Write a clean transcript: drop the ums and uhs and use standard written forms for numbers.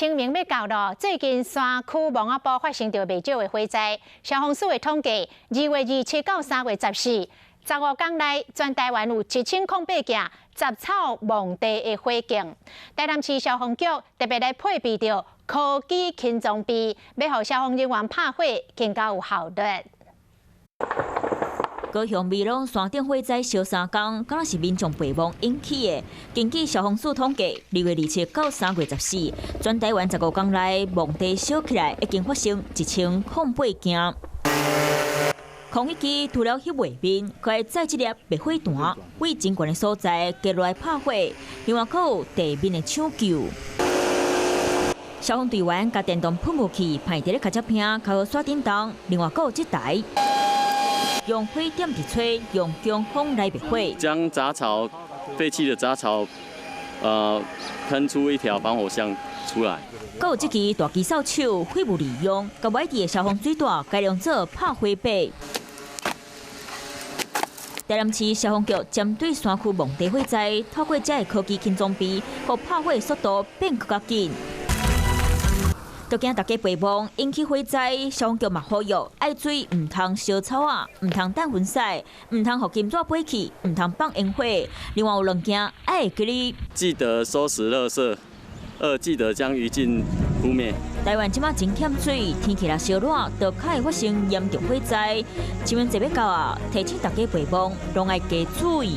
清明欲到囉，最近山區墓仔埔發生著袂少的火災。消防署的統計，2月27到3月14，15工內，全台灣有1008件雜草墓地的火警。台南市消防局特別來配備著科技輕裝備，欲予消防人員拍火更加有效率。高雄美濃山頂火災燒3工，敢若是民眾陪墓引起的。根據消防署統計，2月27到3月14，全台灣15工內墓地燒起來，已經發生1008件。空氣機除了翕畫面，閣會載這粒滅火彈，對真懸的所在加落來拍火，另外閣有地面的搶救。消防隊員共電動噴霧器放佇咧跤車坪，較好煞振動。另外閣有這台，用火點一吹，用強風來滅火。將雜草廢棄的雜草，噴出一條防火巷出來。閣有這支大機掃帚，廢物利用，共外地的消防水帶改良做拍火耙。台南市消防局針對山區墓地火災，透過這个科技輕裝備，予拍火速度變閣較緊。都驚大家陪墓引起火災，消防局嘛呼籲愛注意，毋通燒草仔，毋通擲薰屎，毋通予金紙飛去，毋通放煙火。另外有兩件愛會記得：記得收拾垃圾，二記得將餘燼撲滅。台灣這馬真欠水，天氣若燒熱，就較會發生嚴重火災。清明節欲到啊，提醒大家陪墓，攏愛加注意。